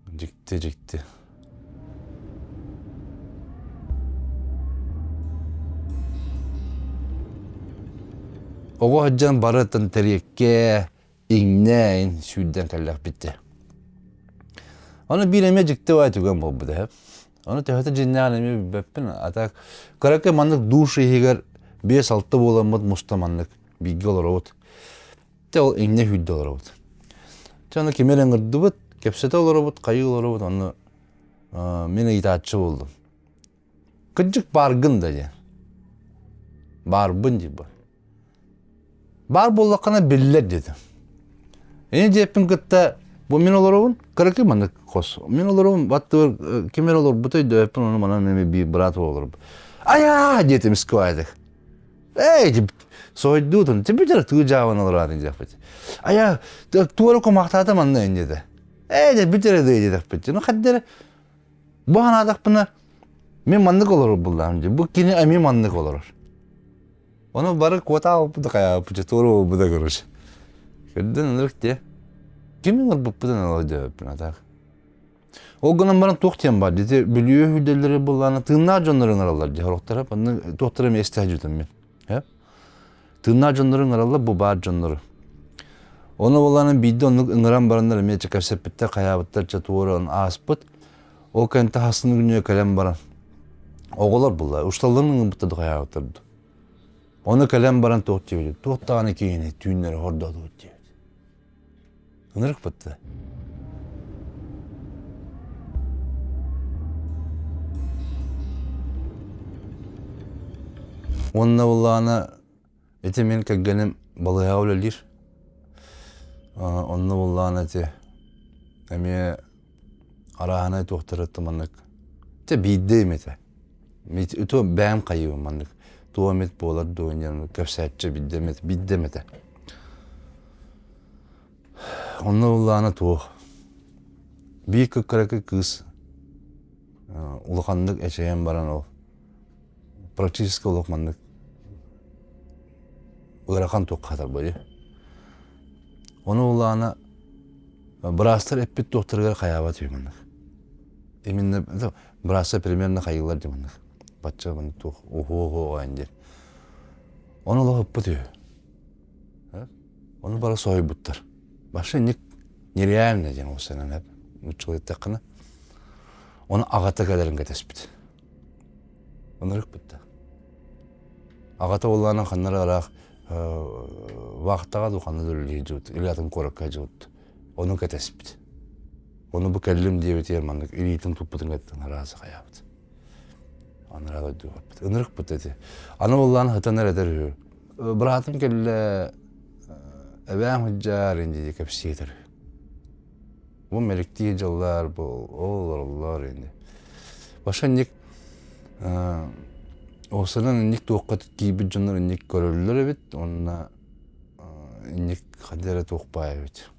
Дьикти, дьикти. Оҕо сылдьан барытын тэриэккэ иҥнээн сүүрдэн кэллэхпит дии. Ону биир эмиэ дьикти баай түгэн буолбута үһү. Ону төһөтө дьиннээҕин эмиэ билбэппин. А так кыракый маннык душ иһигэр 5-6 буоламмыт муста маннык бииргэ олоробут. Дьэ ол иҥнэ сүүрдэ олоробут. Дьэ ону кими эрэ ыҥырдыбыт, кэпсэтэ олоробут, хайыы олоробут, онно мин ыйытааччы буоллум. Кырдьык бааргын да диэн. Баарбын диир бу. Баар буоллаххына биллэр диэтим. Ини диэппин кытта бу мин олоробун, кыракый маннык хос. Мин олоробун, баттыбар ким эрэ олорбута өйдөөбөппүн, ону манан эми биир брат олорбут. Айаа диэтим искыбаайдык. Эй, соһуйдуутун, бүтэр тыы дьаабан олораатын диэхпит. Айаа, туора кумахтаата манна ин диэтэ. Эй, бүтэр диэтэхпит. Ну хаддер бу ханаатахпына мин маннык олорор буллаам дии. Бу кини эмиэ маннык олорор. Ону бары куотаабыппыт хайаабыппыт туора буолбута короче. Көрдөн ынырык дии. Ким ыҥырбыппытын ала өйдөөбөппүн а так. Ол гынан баран туох диэн баар дии Бүлүү үрдэллэри буллаана тыыннаах дьоннору ыҥыраллар дии сорохторо онно туохтара эмиэ истэ сылдьыбытым мин. Тыыннаах дьоннору ыҥыраллар бу баар дьоннору. Ону буоллаана биирдэ оннук ыҥыран бараннар эмиэ кэпсэппиттэр хайаабыттар чэ туора ааспыт. Ол кэнтэ хастын күнүгэр кэлэн баран оҕолор булла усталларын ыҥырбыттар да хайаабыттар дуу. Ону кэлэн баран туох диэбит туох даҕаны киһини түүннэри хордоотубут диэбит. Ынырык бытты. Уонна буллаҕына ити мин кэргэним балыыһаҕа үлэлиир. Онно буллаҕына ити эмиэ арааһынай туохтары маннык. Дьэ биирдэ эмэтэ. Ито бэйэм хайыыбын маннык. туох эмит буолар дуо диэн кэпсээччи биирдэ эмит биирдэ эмэтэ. Онно ыллаана туох биир кыккыракы кыыс улаханнык эчэйэн баран ол практически олох маннык ыарахан туохха хатарбыт. Ону улаана быраастар эппит туохтарыгар хайаабат үһү маннык. Именно быраастар примерно хайыылар дии маннык. Бачча маннык туох уһуо-уһуо диэн. Ону олох ыппыт үһү. Ону бары соһуйбуттар. Вообще нереально диэн ол сэнэн нууччалыы Ону аҕата кэлэрин кэтэспит. Ынырык бытта. Аҕата буоллаҕына ханна эрэ ыраах вахтаҕа дуу ханна да үлэлии сылдьыбыт, или атын куоракка сылдьыбыт. Ону кэтэспит. Ону бу кэллим диэбитигэр маннык илиитин туппутун кэттэн араас хайаабыт. Анараа дойдуга барбыт. Ынырыкпыт ити. Аны буоллаҕына сытан эрэ этэр үһү. Быраатым кэллэ, эбээм сылдьаар дии кэпсии этэр. Бу мэликтии дьыллар, бу олороллор ини. Баша инник Осынан инник туохха киирбит дьоннор инник көрөллөр эбит, уонна инник ханна эрэ туох баай эбит.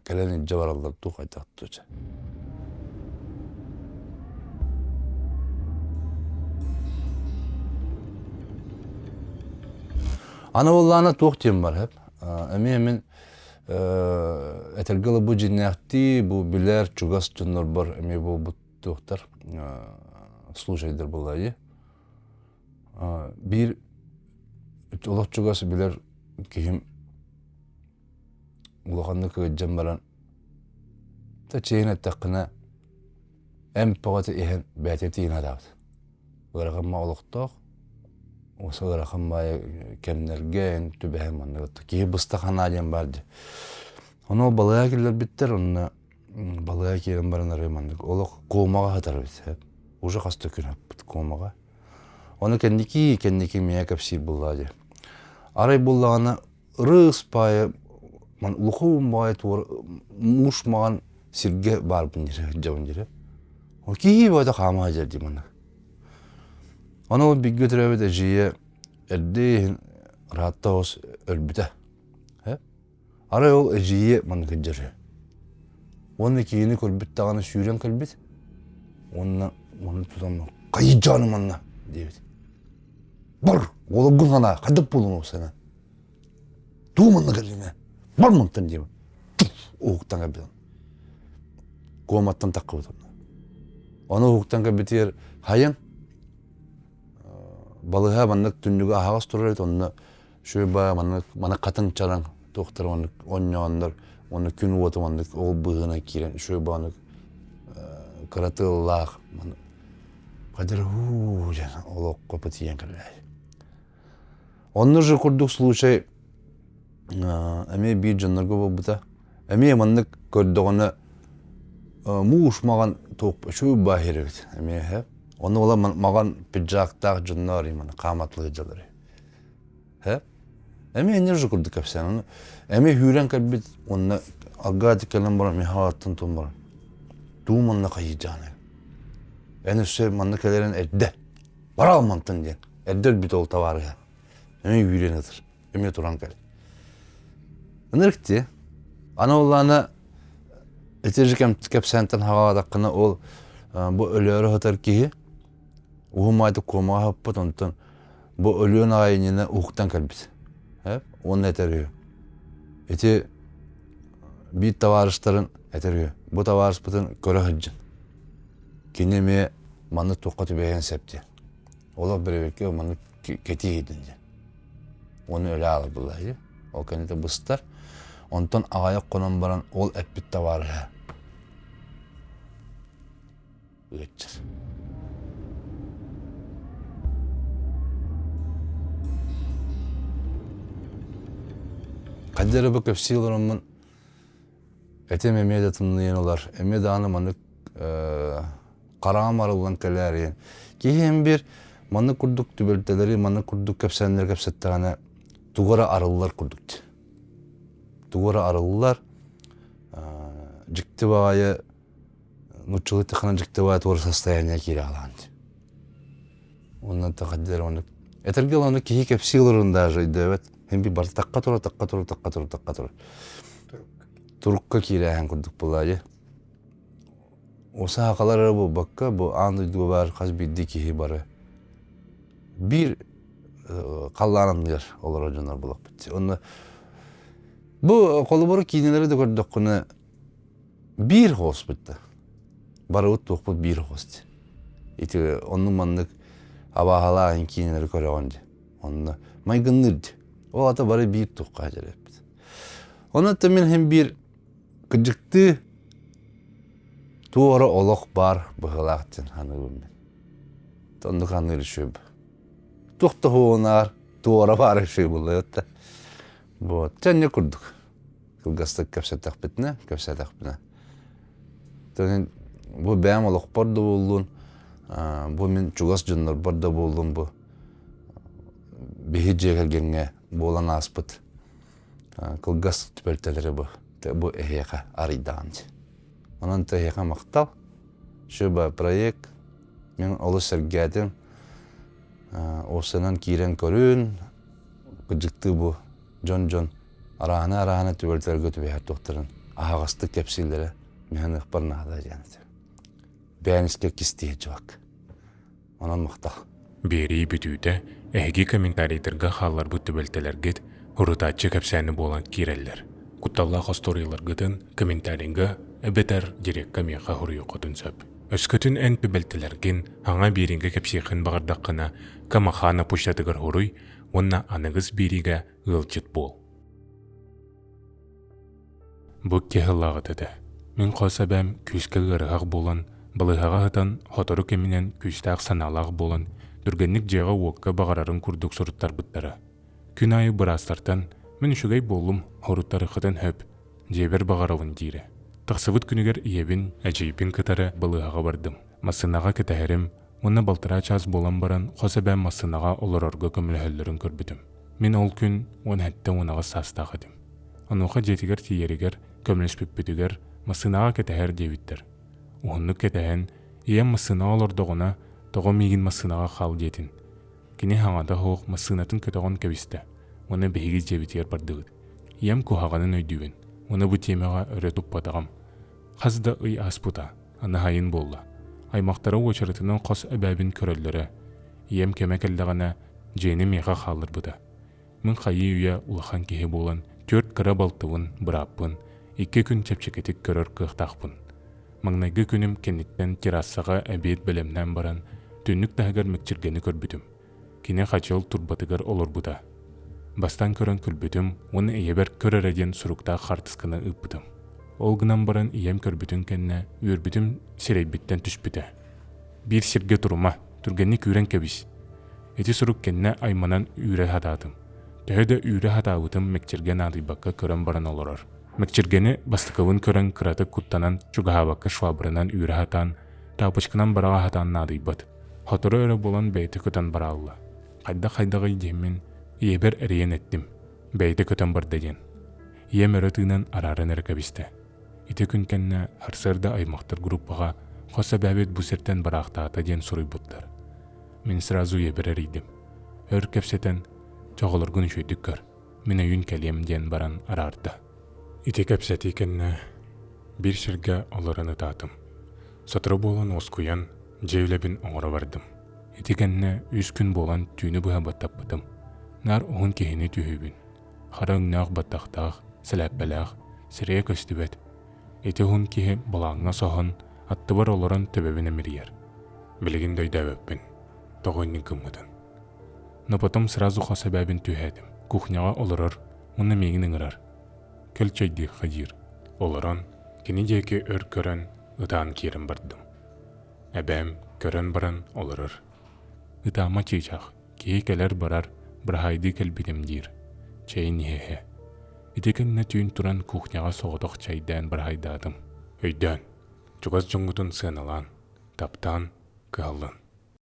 Кэлэн илдьэ бараллар дуу хайдах дуу чэ. Аны буоллаҕына туох диэн бар эмиэ мин Этэргэ дылы бу дьиҥнээхтии, бу билэр, чугас дьоннорбор эмиэ буолбут туохтар случайдар буолла дии. Биир олох чугас билэр киһим улаханнык ыалдьан баран, чэйин эттэххинэ, эмп бөҕөтө иһэн бэйэтэ тиийэн сатаабыт. Ыарахан олохтоох, осы ыарахан баайы кэмнэргэ эн түбэһэн маннык киһи быстах санаа диэн баар дии. Ону балыыһа киллэрбиттэр, онно балыыһа киирэн баран арыы маннык олох комаҕа сытар эбит. Уже хас да күн сыппыт комаҕа. Ону кэнники кэнники миэхэ кэпсиир буоллаҕа дии. Арай буоллаҕына ырыс баайы ман улахан баайы туора муус маҕан сиргэ баарбын дире сылдьабын дире. Ол киһи баайда хаама сылдьар дии манна. Ону ол бииргэ төрөөбүт эдьиийэ эрдэ иһин ыраатта оҕус өлбүтэ. Арай ол эдьиийэ манна сылдьар үһү. Уонна киһини көрбүт даҕаны сүүрэн кэлбит уонна маны тутан хайдьааны манна диэбит. Бар, уолугун санаа, хайдах буолуҥ ол сана? Туу манна кэллиҥэ? Бар мантан диэбит. Уһуктан кэлбит. Куоматтан таххыбыт онно. Ону уһуктан кэлбитигэр хайын балыһа маннык түннүгэ аһаҕас турар эбит, онно шөба маннык маны хатыҥ чараҥ туохтар маннык онньооннор уонна күн уота маннык ол быыһынан киирэн шөба маннык кыра тыаллаах хайдах уу диэн олоххо тиийэн кэллээ. Онно же курдук случай эмиэ биир дьоннорго буолбута. Эмиэ маннык көрдөҕүнэ муус маҕан туох үчүгэй баһыр эбит эмиэ Ону ыла маҕан пиджактаах дьоннор именно хааматлыы дьалары. Эмиэ энньэ же курдук кэпсээн. Ону эмиэ үүрэн кэлбит уонна алгаати кэлэн баран миэхэ тун баран туу манна хайыйдьааны. Эн өссө манна кэлэрин эрдэ. Барал мантан диэн. Эрдэ өлбүт ол табаарыһа. Эмиэ үүрэн ытыр. Эмиэ туран кэл. Ынырык дии. Аны оллаана ити же кэпсээнтэн хаҕаатаххына ол бу өлөөрү сытар киһи уһун маайдык куомаҕа сыппыт онтон бу өлүөн аҕай иннинэ уһуктан кэлбит. Уонна этэр үһү. Ити биир табаарыстарын этэр үһү. Бу табаарыспытын көрө сылдьын. Кини эмиэ маннык туохха түбэһиэн сөп диэн. Олох бэрэбиэркэ маннык кэтии иһитин диэн. Уонна өлө аалар буолла дии. Ол кэннитэ быстар. Онтон аҕайах хонон баран ол эппит табаарыһа ыытчар. Хайда эрэ бу кэпсии олороммун этим эмиэ да тымныйан ылар, эмиэ даҕаны маннык хараҕым арыллан кэлээр Киһи эн биир маннык курдук түбэлтэлэри, маннык курдук кэпсээннэри кэпсэттэҕинэ тугу эрэ арыллар курдук дии. Тугу эрэ арыллар, дьикти баҕайы нууччалыы таххана дьикти баҕайы туора состояние киирэ хаалаҕын дии. Онон тахаддер оннук. Этэргэ ону киһи кэпсии олорун даже өйдөөбөт. Хин би бар такка тура, такка тура, такка тура, такка тура. Турукка киирээһин курдук буолаа Осаакалар эрэ буолбакка, бу аан дойдуга баар хас биирдии киһи бары биир халлаан анныгар олорор дьоннор буолуохпут. Онно бу холобуру киинэлэри да көрдөххүнэ биир хооспут да. Барыбыт туохпут биир хоос. Ити оннук маннык абааһалаах киинэлэри көрөҕүн дии. Онно майгынныыр дии. Ол ата бары биир туохха дьэрэппит. Онон мин иһин биир кырдьыктыы туора олох баар быһыылаах диэн саныыбын мин. Оннук саныыр үчүгэй. Туох да уһуунаар туора баар үчүгэй буолуо да. Вот. Чэ курдук. Кылгастык кэпсэттэхпитинэ, кэпсээтэхпинэ. Бу бэйэм олохпор да буоллун, бу мин чугас дьоннорбор да буоллун бу биһи дьиэ кэргэҥҥэ буолан ааспыт кылгас түбэлтэлэри бу бу эһиэхэ арыйдаҕым дии. Онон эһиэхэ махтал. Шуба проект мин олус сэргээтим. Уопсайынан киирэн көрүн, кырдьыктыы бу дьон-дьон арааһына-арааһына түбэлтэлэргэ түбэһэр туохтарын аһаҕастык кэпсииллэрэ миһэн ыхпар наада диэн этэ. Бэйэҥ кистиир чувак. Онон махтал. Биэрии бүтүүтэ эһиги комментарийдарга хаалларбыт түбэлтэлэргит урутааччы кэпсээни буолан киирэллэр. Кутталлаах остуоруйаларгытын комментарийга эбэтэр дирекка миэхэ суруйуоххутун сөп. Өскөтүн эн түбэлтэлэргин хаҥа биэриигэ кэпсиэххин баҕардаххына, Камахана почтатыгар суруй уонна аныгыс биэриигэ ыалдьыт буол. Бу киһи этэ. Мин хос эбээм күүскэ ыарыһах буолан, балыыһаҕа сытан, сотору кэминэн күүстээх санаалаах буолан, түргэнник дьиэҕэ-уокка баҕарарын курдук суруттарбыттара. Күн аайы быраастартан «Мин үчүгэй буоллум, хоруттарыаххытын сөп, дьиэбэр баҕарабын» диирэ. Тахсыбыт күнүгэр ийэбин, эдьиийбин кытары балыыһаҕа бардым. Массыынаҕа кэтэһэрим уонна балтараа чаас буолан баран хос эбээм массыынаҕа олорорго көмөлөһөллөрүн көрбүтүм. Мин ол күн 17-18 саастаах этим. Онуоха дьиэтигэр тиийэригэр, көмөлөспүппүтүгэр массыынаҕа кэтэһэр диэбиттэр. Уһуннук кэтэһэн, ийэм массыынаҕа олордоҕуна, тоҕо миигин массыынаҕа хаал диэтин. Кини хаҥата суох массыынатын көтөҕөн кэбистэ уонна биһиги дьиэбитигэр бардыбыт. Ийэм куһаҕанын өйдүүбүн уонна бу тиэмэҕэ өрө туппатаҕым. Хас да ый ааспыта, аны сайын буолла. Аймахтара уочаратынан хос эбээбин көрөллөрө. Ийэм кэмэ кэллэҕинэ, дьиэни миэхэ хаалларбыта. Мин хайыы-үйэ улахан киһи буолан, түөрт кыра балтыбын, бырааппын икки күн чэпчэкитик көрөр кыахтаахпын. Маҥнайгы күнүм кэнниттэн террасаҕа эбиэт бэлэмнээн баран, түннүк таһыгар мэкчиргэни көрбүтүм. Кини хачыал турбатыгар олорбута. Бастаан көрөн күлбүтүм уонна ийэбэр көр эрэ диэн суруктаах хаартысканы ыыппытым. Ол гынан баран ийэм көрбүтүн кэннэ үөрбүтүм сирэйбиттэн түспүтэ. Биир сиргэ турума, түргэнник үүрэн кэбис. Ити сурук кэннэ айманан үүрэ сатаатым. Төһө да үүрэ сатаабытым мэкчиргэ наадыйбакка көрөн баран олорор. Мэкчиргэни бастакыбын көрөн кыратык куттанан чугаһаабакка швабранан үүрэ сатаан, таапочканан быраҕа сатаан наадыйбат. Сотору эрэ буолан бэйэтэ көтөн бараалла. Хайдах-хайдаҕый диэммин ийэбэр эрийэн эттим, бэйэтэ көтөн барда диэн. Ийэм өрө тыынан арааран эрэ кэбистэ. Ити күн кэннэ сарсыарда аймахтар группаҕа хос эбээбит бу сиртэн бараахтаата диэн суруйбуттар. Мин сразу ийэбэр эрийдим. Өр кэпсэтэн, чоҕолоргун үчүгэйдик көр, мин өйүүн кэлиэм диэн баран араарда. Ити кэпсэтии кэннэ биир сиргэ олорон ытаатым. Сотору буолан уоскуйан, дьиэ үлэбин оҥоро бардым. Ити кэннэ үс күн буолан түүнү быһа баттаппытым. Наар уһун киһини түһүүбүн. Хара өҥнөөх баттахтаах, сэлээппэлээх, сирэйэ көстүбэт. Ити уһун киһи былааҥҥа соһон, аттыбар олорон төбөбүн эмирийэр. Билигин да өйдөөбөппүн, тоҕо инник гыммытын. Но потом сразу хос эбээбин түһээтим. Кухняҕа олорор уонна миигин ыҥырар. Кэл чэйдиэххэ диир. Олорон, кини диэки өр көрөн, ытаан киирэн бардым. Эбээм көрөн баран олорор. Ытаама чыычаах, киһи кэлэр-барар, быраһаайдыы кэлбитим диир. Чэйин иһэ-иһэ. Ити кэннэ түүн туран кухняҕа соҕотох чэйдээн быраһайдаатым. Өйдөөн, чугас дьоҥҥутун сыаналаан, таптаан, кыһаллан.